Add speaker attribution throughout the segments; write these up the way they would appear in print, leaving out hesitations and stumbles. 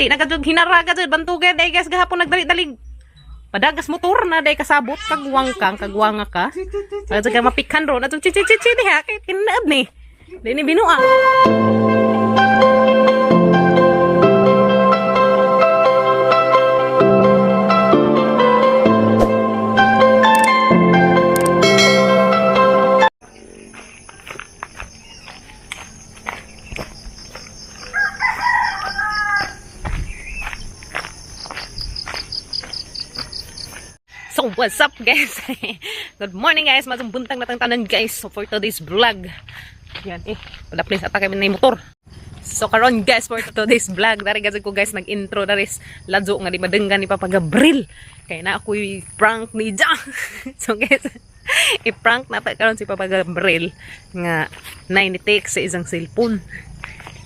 Speaker 1: Jati nagadug hinara ka jud bantugay day guys gahapon nagdali-dalig. Padagas motor na day kasabot kagwang kang kagwanga ka. At ka mapikhan ro na chi chi chi chi diha kay tinaab ni. Di ni binua. So what's up, guys? Good morning, guys. Masang buntag na tang tanan, guys. So for today's vlog. Yan eh. Wala please atake na yung motor. So karon guys, for today's vlog, dari guys ko guys nag-intro dari ladyo nga di madenggan ni Papa Gabriel. Kay na ako'y prank ni Ja. So guys, i-prank na ta karon si Papa Gabriel nga nay ni text sa isang cellphone.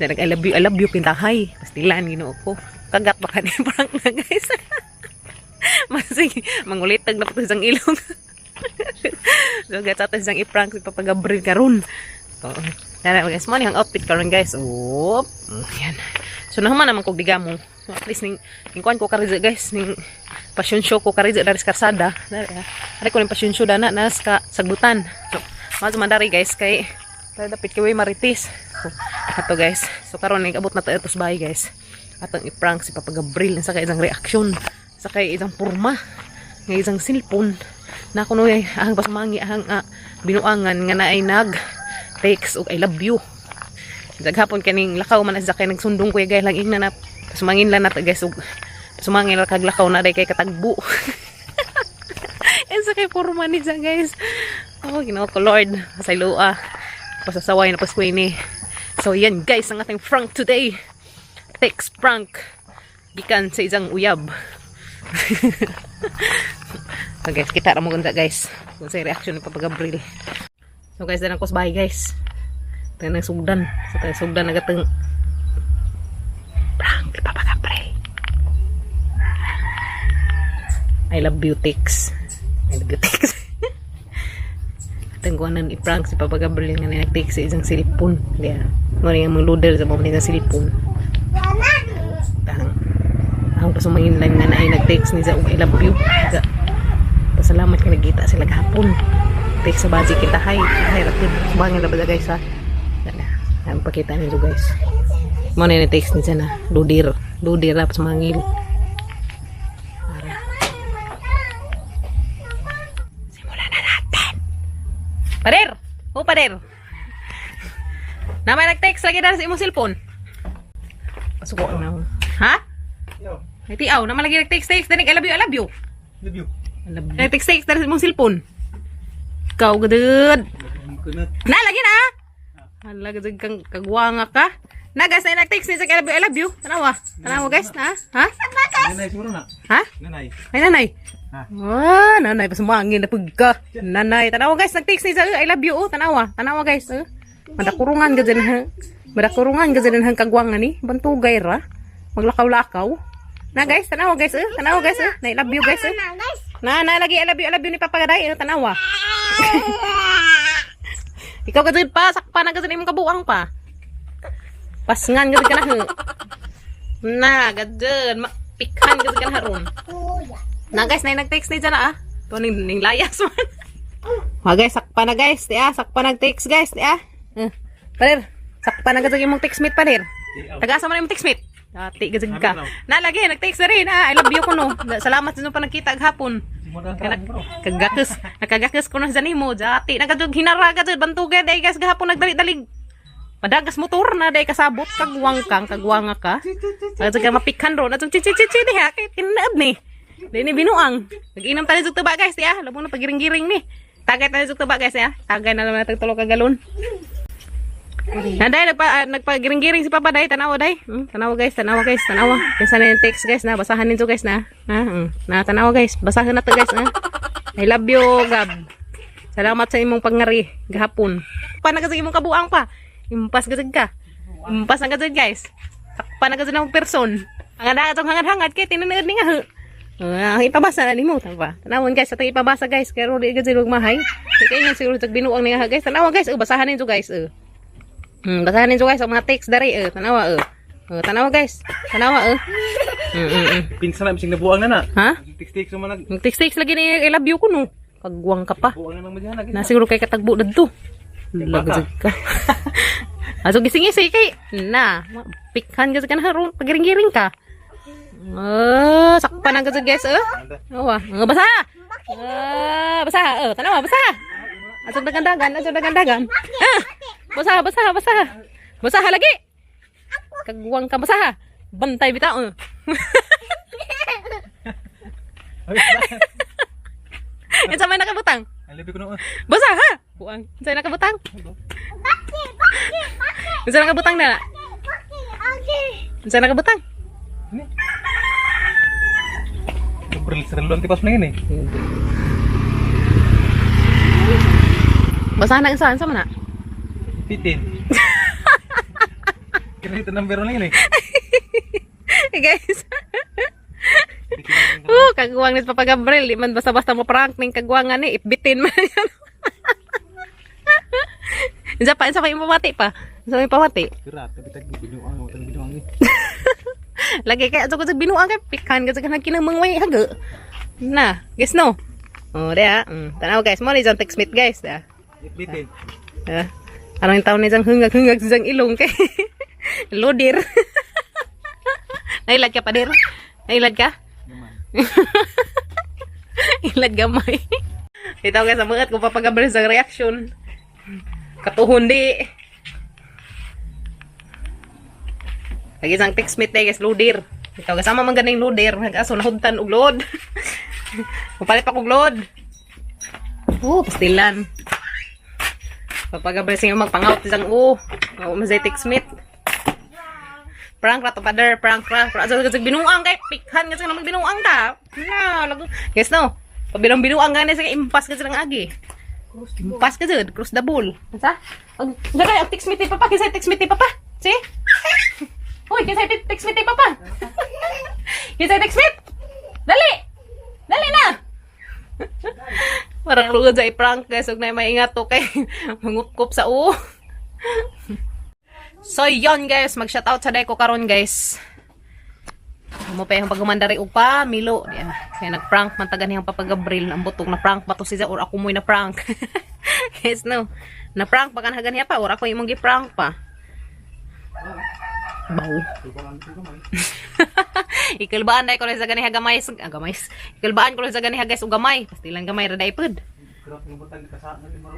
Speaker 1: Na nag I love you kintahay. Pastilan Ginoo ko. Kagat ba ka ni prank na, guys? Masig, mangulitag na po isang ilong. So guys, ato isang i-prank si Papa Gabriel karon. So, yan guys, mo ni ang outfit karon, guys. Oop. Yan. So nahuman naman kog digamo. So, at least ning kuan ko kari guys, ning passion show ko kari dari sa karsada. Dari ah. Ari ko ning passion show dana nas ka sagbutan. So, mas mandari guys kay dahil dapit kay way maritis. So, ato guys. So karon ning abot na tayo sa bahay, guys. Atong i-prank si Papa Gabriel sa kay isang reaksyon sa kay isang porma nga isang cellphone na kuno ay ang pasumangi ang binuangan nga naay nag text og "I love you." Daghapon kaning lakaw man sa kay nagsundong ko guys lang ingna na pasumangin lang nato guys og pasumangin lang kag lakaw na day kay katagbo. Sa kay porma ni siya, guys. Oh, Ginoo ko Lord, pasayloa. Pasasaway na paskwini. So yan guys, ang ating prank today. Text prank gikan sa isang uyab. So guys, kita ra mo gunta guys kung sa reaction ni Papa Gabriel. So guys, danang ko sa bahay, guys. Tanang sugdan. Sa tanang sugdan nagateng prank ni Papa Gabriel. I love you text. I love you text. Ateng kuhanan i-prank si Papa Gabriel nga nag-text sa isang cellphone. Diya. Ngani nga mga loader sa mga isang cellphone. Tang ang pasumangin lang nga naay nag-text ni sa "I love you." Ga, pasalamat ka nagkita sila gahapon. Text sa budget kita hay. Hay rapid. Subangin na ba guys ha? Dala. Ang pakita ninyo, guys. Mo na ni text ni siya na ludir. Ludir ra pasumangil. Para. Simulan na natin. Pader! Oh, pader! Na may nag-text lagi na sa imong cellphone. Pasuko na ako. Ha?
Speaker 2: Yo,
Speaker 1: Ay, tiaw, naman lagi nag-text text danig "I love you, I love you."
Speaker 2: Love you.
Speaker 1: I love you. Nag-text text dali sa imong cellphone. Ikaw gadud.
Speaker 2: Kunat.
Speaker 1: Na lagi na. Hala gadud kang kagwanga ka. Na guys, na nag-text ni sa "I love you, I love you." Tanawa. Tanawa guys, na. Ha?
Speaker 2: Nanay siguro na.
Speaker 1: Ha?
Speaker 2: Nanay.
Speaker 1: Ay, nanay.
Speaker 2: Ha?
Speaker 1: Ah, nanay pasumangin na pagka. Nanay, tanawa guys, nag-text ni sa "I love you" oh, tanawa. Tanawa guys, eh. Madakurungan ka dyan ha. Madakurungan ka dyan hang kagwangan ni. Bantugay ra. Maglakaw-lakaw. Na guys, tanawa guys, eh. Tanawa guys, eh. Na "I love you" guys, eh. Na, na lagi "I love you, I love you" ni Papa Gaday, eh, tanawa. Ikaw ka dyan pa, sakpa na ka dyan imong kabuang pa. Pasngan ka dyan ka na. He. Na, gadyan. Pikhan ka dyan ka na haron. Na guys, na nag-text ni dyan ah. Ito ning layas man. Ha guys, sakpa na guys. Di ah, sakpa nag-text guys. Di ah. Eh, pader, sakpa na gadyan imong text mate, pader. Taga-asa man imong text mate? Ati gadyan ka. Na lagi nag-text na rin ah. "I love you" ko no. Salamat sa pa nagkita gahapon. Kagakus, nakagakus ko na sa nimo. Jati nagadug hinara gadud bantugay day guys gahapon nagdali-dalig. Padagas motor na day kasabot kagwang kang kagwanga ka. At ka mapikhan ro na chi chi chi chi diha kay tinaab ni. Di ni binuang. Nag-inom tayo sa tuba guys, ya. Labo na pagiring-giring ni. Tagay tayo sa tuba guys, ya. Tagay na naman natin tulo ka galon. Nanday, nagpagiring-giring si Papa day, tanawa day. Tanawa guys, tanawa guys, tanawa. Kinsa na yung text guys na, basahan ninyo guys na. Ha? Na tanawa guys, basahan na to guys na. "I love you, Gab. Salamat sa imong pangari gahapon." Pa na kasi imong kabuang pa. Impas gazig ka. Impas ang gazig guys. Sakpa na gazig ng person. Ang atong hangad-hangad kay tinunood ni nga. Ah, ang ipabasa na nimo pa. Tanawon guys, atong ipabasa guys. Pero di gazig og mahay. Kay ingon siguro tag binuang ni nga guys. Tanawa guys, oh, basahan ninyo guys. Oh. Basahan ninyo guys ang mga text dari eh. Tanawa eh. Oh, tanawa, guys. Tanawa eh.
Speaker 2: Pinsa na bising nabuang na na.
Speaker 1: Ha?
Speaker 2: Tik-tik sa manag.
Speaker 1: Text lagi ni I love you ko no. Kagwang ka pa.
Speaker 2: Buang na nang madyan.
Speaker 1: Na siguro kay katagbo dadto. Lagag ka. Aso gising-gising kay na pikhan ka sa kanang pagiring-giring ka. Ah, sakpan ang kasag, guys, eh. Awa, nga basa. Ah, basa, eh, tanawa basa. Aso dagan-dagan, aso dagan-dagan. Ah, basa, basa, basa. Basa lagi. Kagwang ka basa. Bantay bitaw. Eh. Unsa may nakabutang?
Speaker 2: I love you ko no.
Speaker 1: Basa ha. Buang. Unsa may nakabutang? Unsa nakabutang na? Unsa nakabutang?
Speaker 2: Ini. Beril-seril tipas na ini.
Speaker 1: Basa na unsa unsa man na?
Speaker 2: Pitin. Kira ito number na ini.
Speaker 1: Hey, guys. Oh, kagwang ni Papa Gabriel, di man basta-basta mo prank ning kagwangan ni ipbitin man yan. Unsa pa yung pamati pa? Unsa pa yung pamati?
Speaker 2: Kira, tapi tag binuang, tag binuang ni.
Speaker 1: Lagi kay ato ko sa binuang kay pikan kasi kanang kinamangway haga. Na, guys no. Oh, dia. Tanaw guys, mo ni jang text mate guys, da.
Speaker 2: Bitin.
Speaker 1: Ah. Anong taon ni jang hungag-hungag sa jang ilong kay loader. Nailad ka pa dir? Nailad ka?
Speaker 2: Naman.
Speaker 1: Ilad gamay. Ito guys, ang mga kung papagabriel sa reaction. Katuhon di. Lagi isang text mate guys, loader. Ito kasama man ganing loader. Nag-aso nahudtan og load. Mupalit pa kog load. Oh, pastilan. Papagabriel sa magpangaut isang o. Oh, masay text mate. Prank ra to, father, prank ra. Prank sa binuang kay pikhan kasi naman binuang ta. Na, lago. Guys no. Pabilang binuang gani sa impas kasi lang agi. Impas ka jud, cross the bull. Unsa? Ang kay ang text mate papa, kinsa text mate papa? Si? Hoy, kinsa text mate papa? Kinsa text mate? Dali. Dali na. Parang lugod sa i-prank guys, ug na maingat to kay mangupkop sa u. So yon guys, mag-shoutout sa day ko karon guys. Mo pa yung pagumandari og pa Milo. Yeah. Kaya nag-prank man tagan niyang Papa Gabriel ang butong na prank ba to siya or ako mo'y na prank. Yes no. Na prank pa kan hagan niya pa or ako imong gi-prank pa. Baw. Ikulbaan dai ko lang sa ganiha gamay, ah, gamay. Ikulbaan ko lang sa ganiha guys og gamay. Pastilan gamay ra dai pud.
Speaker 2: Kira ng butang kasa na ni Maro.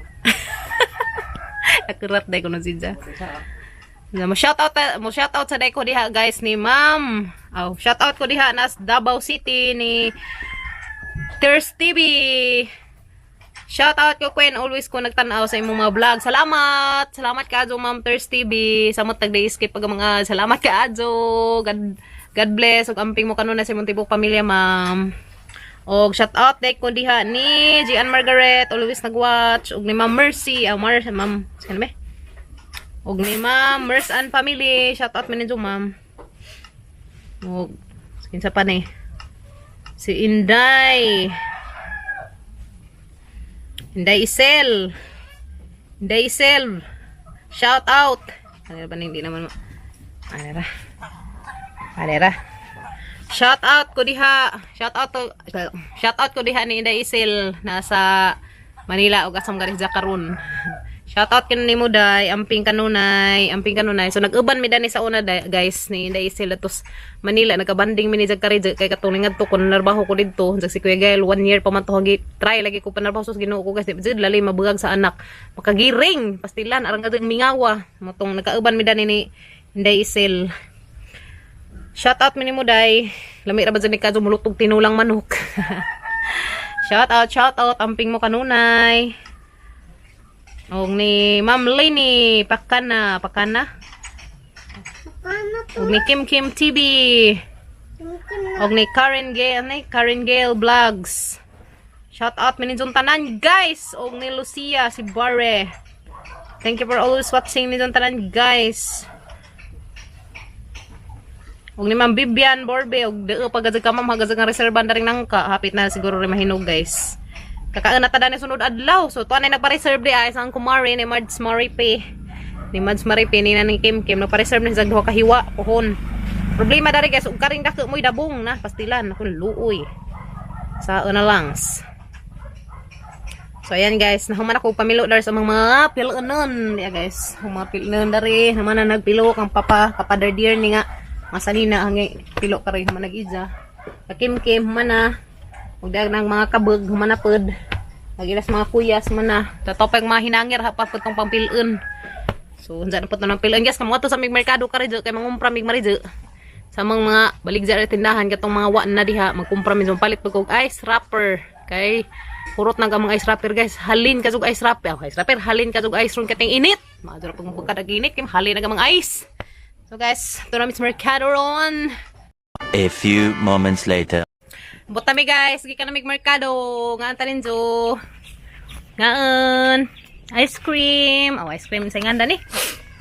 Speaker 1: Akurat dai ko na siya. Na mo shout out mo shout out sa day ko diha guys ni Ma'am. Aw, shout out ko diha nas Davao City ni Thirst TV. Shout out ko Quen, always ko nagtan-aw sa imong mga vlog. Salamat. Salamat ka Ma'am Thirst TV. Samot tag days kay pag mga salamat ka adyo. God God bless ug amping mo kanunay sa imong tibok pamilya, ma'am. Og shout out day ko diha ni Gian Margaret, always nagwatch ug ni Ma'am Mercy, aw Mar Ma'am, sino ba? Og ni Ma'am Merce and Family, shout out man ninyo, ma'am. Og kinsa pa ni? Si Inday. Inday Isel. Inday Isel. Shout out. Ano ba ni? Hindi naman ano ra? Ano ra? Shout out ko diha. Shout out ko diha ni Inday Isel nasa Manila ug asam gani sa karon. Shout out kini nimo day, amping kanunay, amping kanunay. So nag-uban mi dani sa una day, guys ni Inday Isel atos Manila nagkabanding mi ni jag kari kay katong ngadto ko narbaho ko didto. Jag si Kuya Gael one year pa man to hagi try lagi ko panarbaho sus Ginoo ko guys. Di jud lali mabugang sa anak. Makagiring pastilan arang kadtong mingawa. Motong nagkauban mi dani ni Inday Isel. Shout out mi nimo day. Lami ra ba jud ni kadto mulutog tinulang manok. Shout out amping mo kanunay. Og ni Ma'am Lenny Pakana, Pakana. Og ni Kim Kim TV. Og ni Karen Gale, ni Karen Gale Vlogs. Shout out mi ninyong tanan guys. Og ni Lucia si Bare. Thank you for always watching ninyong tanan guys. Og ni Ma'am Bibian Borbe og deo pa gazag ka ma'am hagazag nga reserban daring nangka hapit na siguro rin mahinog guys. Kakaon na ta dani sunod adlaw. So tuan ay nagpa-reserve di ay sang kumari ni Marge Maripe. Ni Mads Marie pinina ni Kim Kim nagpa-reserve na sa duha ka hiwa pohon. Problema dari guys, ug karing dako mo'y dabong na pastilan ako luoy. Sa na langs. So ayan guys, nahuman ako pamilo dari sa mga pilonon. Yeah guys, mga pilonon dari, naman na nagpilo kang papa, papa dear ni nga. Masanina ang pilo kare human nag-ija. Kakim Kim human na. Ug dag ng mga kabeg human na pod. Nagilas mga kuyas man na. Tatopeng mga hinangir ha pa pud tong pampilon. So unsa na pud to ng pilon guys, kamo to sa mig merkado kare kay mangumpra mig marijo. Sa mga baligya ra tindahan katong mga wa na diha magkumpra mi palit pud kog ice wrapper kay hurot na mga ice wrapper guys, halin ka ice wrapper, oh, ice wrapper, halin ka ice ron kating init maadto ra pag pagkadag init kay halin na ka mga ice. So guys, to na mi sa merkado ron.
Speaker 3: A few moments later.
Speaker 1: Buta mi guys, gikan na mig merkado ngaan ta ninyo ngaan ice cream, oh, ice cream sa nganda ni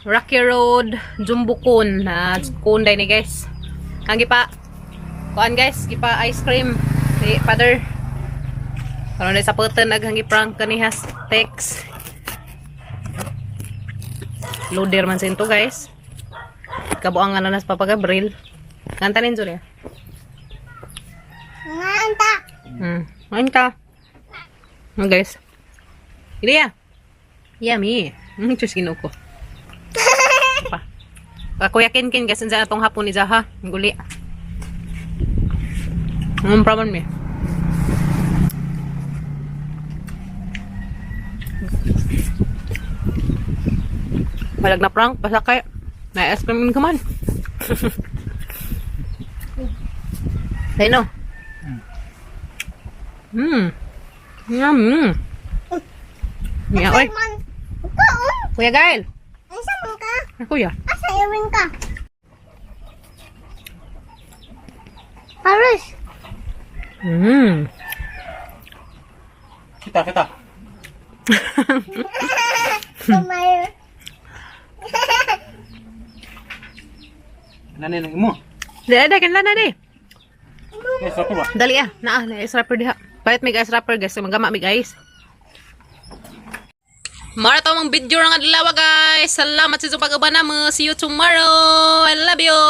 Speaker 1: Rocky Road Jumbo Cone na cone day ni guys. Ang gipa kuan guys, gipa ice cream si father. Karon na sa putan naghangi prank kaniha text. Loader man sa guys. Kabuangan na nas Papa Gabriel. Kanta ninyo niya.
Speaker 4: Nga,
Speaker 1: Ngayon ka. Guys. Ilya. Yummy. Diyos ginoo ko. Pa. Pa, Kuya Kinkin, kasi na tong hapon ni Zaha. Ang guli. Ang problem mi. Malag na prank, basta kay na ice cream ka man. Dahil no. Yum. Yeah, oy.
Speaker 4: Man, kaon.
Speaker 1: Kuya Gael.
Speaker 4: Asa man ka?
Speaker 1: Ay, kuya.
Speaker 4: Asa iwin ka? Paris.
Speaker 2: Kita, kita.
Speaker 4: Kumain.
Speaker 2: Nanay ng imo.
Speaker 1: Dali, dali, kanila na, di.
Speaker 2: Yes, ako ba?
Speaker 1: Dali ah. Naa, na ice wrapper diha. Palit mig ice wrapper guys. Magama mig ice. Mara to ang video ng adlaw guys. Salamat sa inyong pag-uban namo. See you tomorrow. I love you.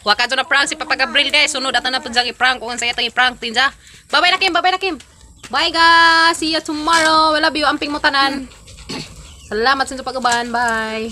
Speaker 1: Waka na prank si Papa Gabriel guys. Sunod ato na pud siyang i-prank kung saya tang i-prank tinja. Bye-bye na Kim, bye-bye na Kim. Bye guys. See you tomorrow. I love you. Amping mo tanan. Salamat sa inyong pag-uban. Bye.